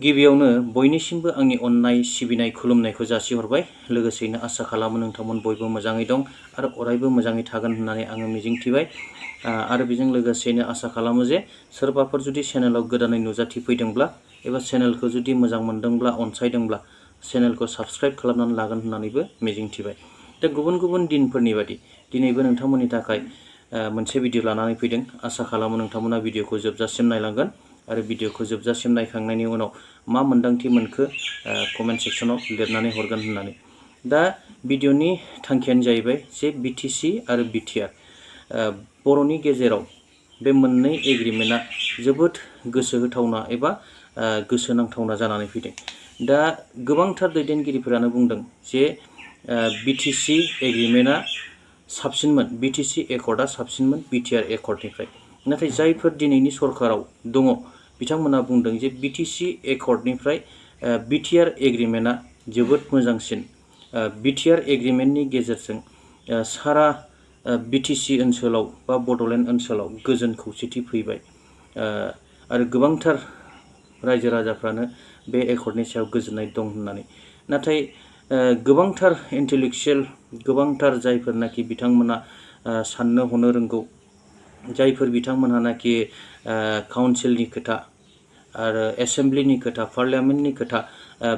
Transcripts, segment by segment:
गिबियावनो बयनिसिमबो आंनि अननाय सिबिनाय खुलुमनायखौ जासिहरबाय। लोगोसेयैनो आसा खालामो नोंथांमोन बयबो मोजाङै दं आरो अरायबो मोजाङै थागोन होननानै आङो मिजिंथिबाय। आरो बेजों लोगोसेयैनो आसा खालामो जे सोरबाफोर जुदि चेनेलाव गोदानै नुजाथिफैदोंब्ला एबा चेनेलखौ जुदि मोजां मोनदोंब्ला अनसायदोंब्ला चेनेलखौ साबस्क्राइब खालामनानै लागोन होननानैबो मिजिंथिबाय। दा गुबुन गुबुन दिनफोरनि बादि दिनैबो नोंथांमोननि थाखाय मोनसे भिडिअ लानानै फैदों। आसा खालामो नोंथांमोना भिडिअखौ जोबजासिम नायलांगोन आरो भिडिअखौ जोबजासिम नायखांनायनि उनाव मा मोन्दांथि मोनखो कमेन्ट सेक्सनाव लिरनानै हरगोन होननानै। दा भिडिअनि थांखियानो जाहैबाय जे BTC आरो BTR बर'नि गेजेराव बे मोननै एग्रिमेन्टआ जोबोद गोसो होथावना एबा गोसो नांथावना जानानै फैदों। दा गोबांथार दैदेनगिरिफोरानो बुंदों जे BTC एग्रिमेन्टआ साबसिनमोन, BTC एकर्डआ साबसिनमोन BTR एकर्डनिफ्राय। नाथाय जायफोर दिनैनि सरकाराव दङ बिथांमोना बुंदों जे BTC एकर्डनिफ्राय BTR एग्रिमेन्टआ जोबोद मोजांसिन। BTR एग्रिमेन्टनि गेजेरजों सारा BTC ओनसोलाव बा बड'लेण्ड ओनसोलाव गोजोन खौसेथि फैबाय आरो गोबांथार रायजो राजाफ्रानो बे एकर्डनि सायाव गोजोननाय दं होननानै। नाथाय गोबांथार इन्टेलेक्चुयेल, गोबांथार जायफोरनाखि बिथांमोना साननो हनो रोंगौ, जायफोर बिथांमोनहानाखि काउन्सिलनि खोथा आरो एसेम्ब्लिनि खोथा, पार्लियामेन्टनि खोथा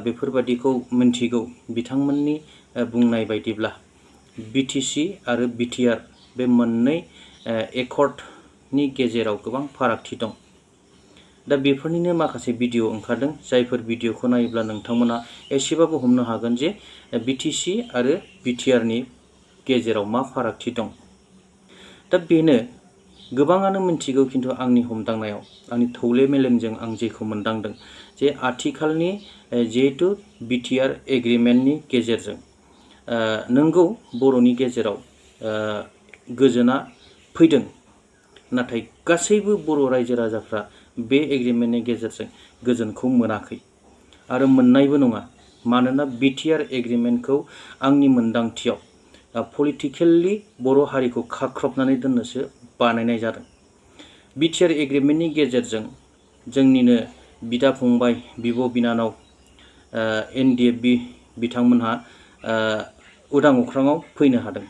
बेफोरबादिखौ मिन्थिगौ, बिथांमोननि बुंनाय बायदिब्ला BTC आरो BTR बे मोननै एकर्डनि गेजेराव गोबां फारागथि दं। दा बेफोरनिनो माखासे भिडिअ ओंखारदों, जायफोर भिडिअखौ नायोब्ला नोंथांमोना एसेबाबो हमनो हागोन जे BTC आरो BTRनि गेजेराव मा फारागथि दं। दा बेनो गोबाङानो मिन्थिगौ, खिन्थु आंनि हमदांनायाव, आंनि थौले मेलेमजों आं जेखौ मोनदांदों जे आथिखालनि जिहेतु BTR एग्रिमेन्टनि गेजेरजों नंगौ बर'नि गेजेराव गोजोना फैदों, नाथाय गासैबो बर' रायजो राजाफ्रा बे एग्रिमेन्टनि गेजेरजों गोजोनखौ मोनाखै आरो मोननायबो नङा। मानोना BTR एग्रिमेन्टखौ आंनि मोनदांथियाव पलिटिकेलि बर' हारिखौ खाख्रबनानै दोननोसो बानायनाय जादों। BTR एग्रिमेन्टनि गेजेरजों जोंनिनो बिदा फंबाय, बिब' बिनानाव NDFB बिथांमोनहा उदां अख्राङाव फैनो हादों,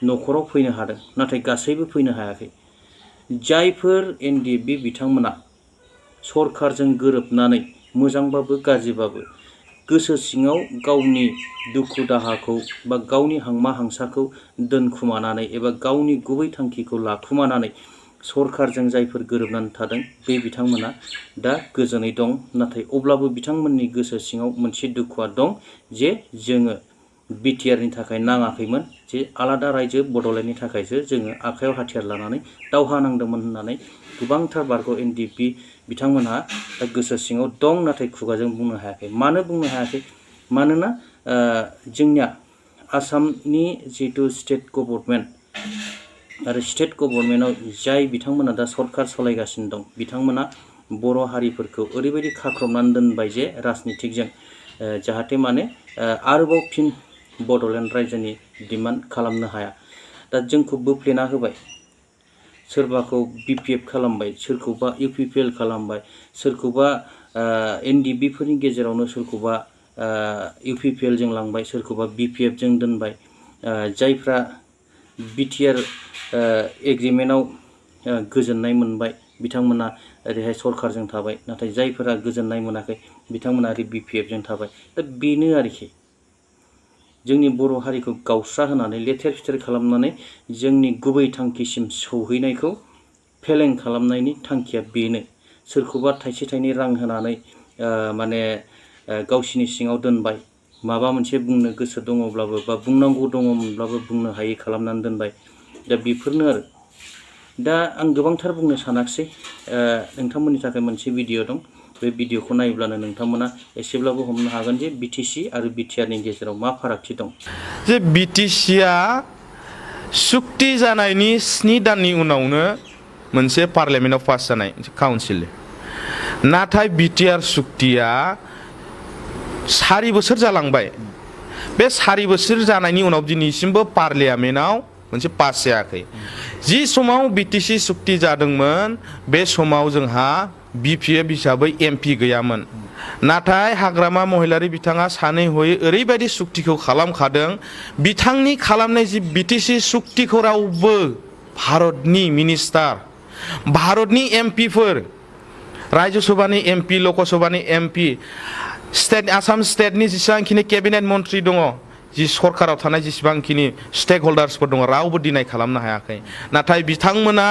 न'खराव फैनो हादों, नाथाय गासैबो फैनो हायाखै। जायफोर NDFB बिथांमोना सरकारजों गोरोबनानै मोजांबाबो गाज्रिबाबो गोसो सिङाव गावनि दुखु दाहाखौ बा गावनि हांमा हांसाखौ दोनखुमानानै एबा गावनि गुबै थांखिखौ लाखुमानानै सरकारजों जायफोर गोरोबनानै थादों बे बिथांमोना दा गोजोनै दं। नाथाय अब्लाबो बिथांमोननि गोसो सिङाव मोनसे दुखुआ दं जे जोङो BTRनि थाखाय नाङाखैमोन, जे आलादा रायजो बड'लेण्डनि थाखायसो जोङो आखायाव हाथियार लानानै दावहा नांदोंमोन होननानै गोबांथार बारग' NDFB बिथांमोनहा दा गोसो सिङाव दं, नाथाय खुगाजों बुंनो हायाखै। मानो बुंनो हायाखै? मानोना जोंनिया आसामनि जिहेतु स्टेट गभर्नमेन्ट आरो स्टेट गभर्नमेन्टआव जाय बिथांमोना दा सरकार सालायगासिनो दं, बिथांमोना बर' हारिफोरखौ ओरैबायदि खाख्रबनानै दोनबाय जे राजनितिकजों जाहाथे माने आरोबाव फिन बड'लेण्ड रायजोनि डिमान्ड खालामनो हाया। दा जोंखौ बोफ्लेना होबाय, सोरबाखौ BPF खालामबाय, सोरखौबा UPPL खालामबाय, सोरखौबा NDFBफोरनि गेजेरावनो सोरखौबा UPPL जों लांबाय, सोरखौबा BPF जों दोनबाय। जायफ्रा BTR एग्रिमेन्टआव गोजोननाय मोनबाय बिथांमोना ओरैहाय सरकारजों थाबाय, नाथाय जायफोरा गोजोननाय मोनाखै बिथांमोना ओरै BPF जों थाबाय। दा बेनो आरोखि जोंनि बर' हारिखौ गावस्रा होनानै लेथेर फिथेर खालामनानै जोंनि गुबै थांखिसिम सौहैनायखौ फेलें खालामनायनि थांखिया बेनो। सोरखौबा थाइसे थाइनै रां होनानै माने गावसिनि सिङाव दोनबाय, माबा मोनसे बुंनो गोसो दङब्लाबो बा बुंनांगौ दङमोनब्लाबो बुंनो हायै खालामनानै दोनबाय। दा बेफोरनो आरो। दा आं गोबांथार बुंनो सानाखिसै, नोंथांमोननि थाखाय मोनसे भिडिअ दं, बे भिडिअखौ नायोब्लानो नोंथांमोना एसेब्लाबो हमनो हागोन जे BTC आरो BTRनि गेजेराव मा फारागथि दं। जे BTCआ सुक्ति जानायनि 7 दाननि उनावनो मोनसे पार्लियामेन्टआव पास जानाय काउन्सिल, नाथाय BTR सुक्तिया 4 बोसोर जालांबाय। बे 4 बोसोर जानायनि उनाव दिनैसिमबो पार्लियामेन्टआव मोनसे पास जायाखै। जि समाव BTC सुक्ति जादोंमोन बे समाव जोंहा BPF हिसाबै MP गैयामोन नाथाय हाग्रामा महिलारि बिथाङा सानै हयै ओरैबायदि सुक्तिखौ खालामखादों बिथांनि खालामनाय जि BTC सुक्तिखौ रावबो भारतनि मिनिस्टार भारतनि MPफोर राज्य सभानि MP लक सभानि MP स्टेट आसाम स्टेटनि जेसेबांखिनि केबिनेट मन्त्रि दङ जि सरकाराव थानाय जेसेबांखिनि स्टेक हल्डार्सफोर दङ रावबो डिनाय खालामनो हायाखै नाथाय बिथांमोना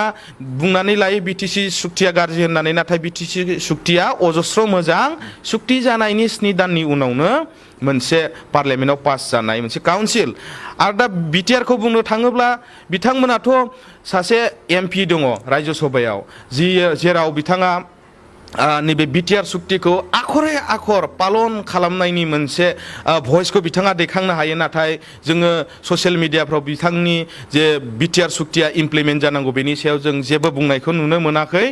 बुंनानै लायो BTC सुक्तिया गाज्रि होननानै नाथाय BTC सुक्तिया अजस्र मोजां सुक्ति जानायनि 7 दाननि उनावनो मोनसे पार्लियामेन्टआव पास जानाय मोनसे काउन्सिल आरो दा BTR खौ बुंनो थाङोब्ला बिथांमोनाथ' सासे MP दङ राज्य सभायाव जेराव बिथाङा नैबे BTR सुक्तिखौ आखरे आखर पालन खालामनायनि मोनसे भइसखौ बिथाङा दैखांनो हायो नाथाय जोङो ससियेल मिडियाफ्राव बिथांनि जे BTR सुक्तिया इमप्लिमेन्ट जानांगौ बेनि सायाव जों जेबो बुंनायखौ नुनो मोनाखै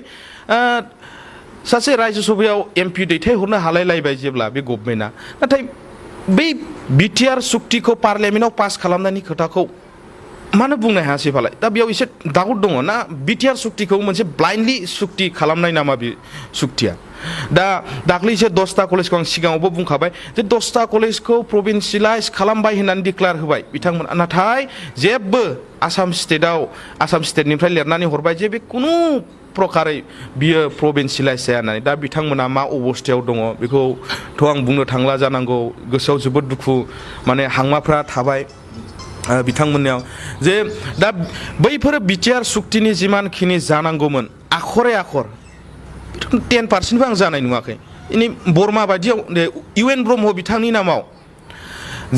सासे राज्य सभायाव MP दैथायहरनो हालायलायबाय जेब्ला बे गभर्नमेन्टआ नाथाय बै BTR सुक्तिखौ पार्लियामेन्टआव पास खालामनायनि खोथाखौ मानो बुंनो हायासै फालाय दा बेयाव एसे डाउट दङ ना BTR सुक्तिखौ मोनसे ब्लाइन्डलि सुक्ति खालामनाय नामा बे सुक्तिया दा दाख्लैसो 10टा कलेजखौ आं सिगाङावबो बुंखाबाय जे 10टा कलेजखौ प्रभिन्सियेलाइज खालामबाय होननानै डिक्लेयार होबाय बिथांमोना नाथाय जेबो आसाम स्टेटनिफ्राय लिरनानै हरबाय जे बे कुनु प्रकारै बियो प्रभिन्सियेलाइज जाया होननानै दा बिथांमोना मा अबस्थायाव दङ बेखौथ' आं बुंनो थांला जानांगौ गोसोआव जोबोद दुखु माने हांमाफ्रा थाबाय बिथांमोननियाव जे दा बैफोर BTR सुक्तिनि जिमानखिनि जानांगौमोन आखरे आखर 10% आं जानाय नुवाखै इनि बर्मा बायदियाव UN ब्रह्म बिथांनि नामाव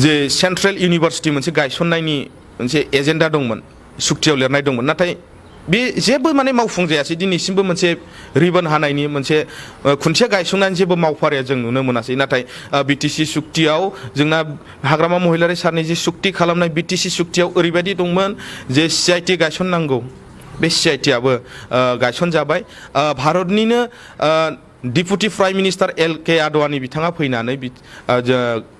जे सेन्ट्रेल इउनिभार्सिटि मोनसे गायसननायनि मोनसे एजेन्डा दंमोन सुक्तियाव लिरनाय दंमोन नाथाय बे जेबो माने मावफुंजायासै दिनैसिमबो मोनसे रिबन हानायनि मोनसे खुन्थिया गायसंनायनि जेबो मावफारिया जों नुनो मोनासै नाथाय BTC सुक्तियाव जोंना हाग्रामा महिलारि सारनि जि सुक्ति खालामनाय BTC सुक्तियाव ओरैबायदि दंमोन जे CIT गायसननांगौ बे CIT-आबो गायसनजाबाय भारतनिनो deputy prime minister LK Advani बिथाङा फैनानै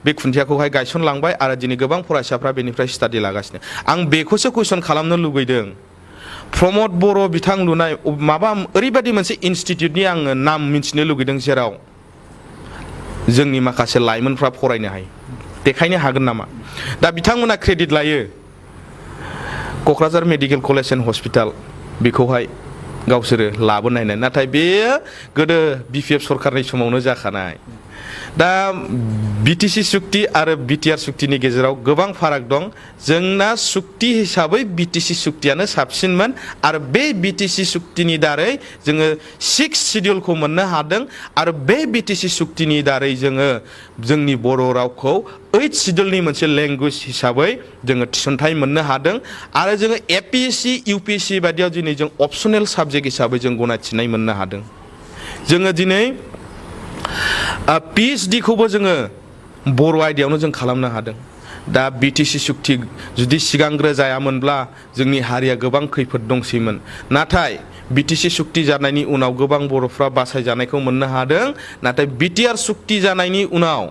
बे खुन्थियाखौहाय गायसनलांबाय आरो दिनै गोबां फरायसाफ्रा बेनिफ्राय स्टाडि लागासिनो आं बेखौसो कुइसन खालामनो लुबैदों प्रमद बर' बिथां लुनाय माबा ओरैबायदि मोनसे इनस्टिट्यूटनि आङो नाम मिन्थिनो लुगैदों जेराव जोंनि माखासे लाइमोनफ्रा फरायनो हायो देखायनो हागोन नामा दा बिथांमोना क्रेडिट लायो Kokrajhar medical college and hospital बेखौहाय गावसोरो लाबोनायनाय नाथाय बेयो गोदो BPF सरकारनि समावनो जाखानाय दा BTC सुक्ति आरो BTR सुक्तिनि गेजेराव गोबां फाराग दं जोंना सुक्ति हिसाबै BTC सुक्तियानो साबसिनमोन आरो बे BTC सुक्तिनि दारै जोङो 6 शिड्युलखौ मोननो हादों आरो बे BTC सुक्तिनि दारै जोङो जोंनि बर' रावखौ 8 शिड्युलनि मोनसे लेंगुवेज हिसाबै जोङो थिसनथाइ मोननो हादों आरो जोङो APSC UPSC बायदियाव दिनै जों अपसनेल साबजेक्ट हिसाबै जों गनायथिनाय मोननो हादों जोङो दिनै PhD खौबो जोङो बर' आयदायावनो जों खालामनो हादों दा BTC सुक्ति जुदि सिगांग्रो जायामोनब्ला जोंनि हारिया गोबां खैफोद दंसैमोन नाथाय BTC सुक्ति जानायनि उनाव गोबां बर'फ्रा बासायजानायखौ मोननो हादों नाथाय BTR सुक्ति जानायनि उनाव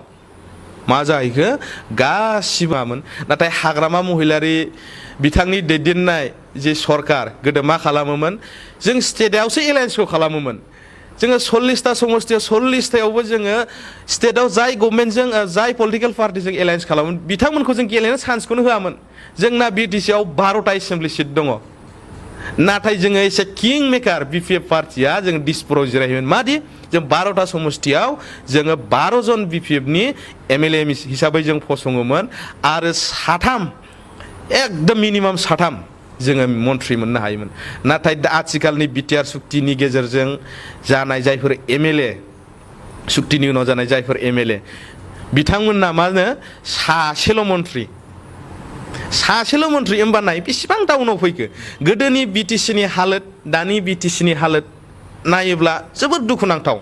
मा जाहैखो गासिबोमोन नाथाय हाग्रामा महिलारि बिथांनि दैदेननाय जे सरकार गोदो मा खालामोमोन जों स्टेटआवसो एलायन्सखौ खालामोमोन जोङो 40टा समस्तियाव 40टायावबो जोङो स्टेटआव जाय गभर्नमेन्टजों जाय पलिटिकेल पार्टिजों एलायन्स खालामोन बिथांमोनखौ जों गेलेनो चान्सखौनो होआमोन जोंना BTC आव 12टा एसेम्बलि सिट दङ नाथाय जोङो एसे किं मेकार BPF पार्टिया जों दिसपुराव जिरायोमोन मादि जों 12टा समस्तियाव जोङो 12 जन BPF नि MLA हिसाबै जों फसङोमोन आरो 3 एकदम मिनिमाम 3 जोङो मन्त्रि मोननो हायोमोन नाथाय आथिखालनि BTR सुक्तिनि गेजेरजों जानाय जायफोर MLA सुक्तिनि उनाव जानाय जायफोर MLA बिथांमोनना मा होनो सासेल' मन्त्रि होमबा नाय बेसेबां डाउनाव फैखो गोदोनि BTC नि हालोद दानि BTC नि हालोद नायोब्ला जोबोद दुखुनांथाव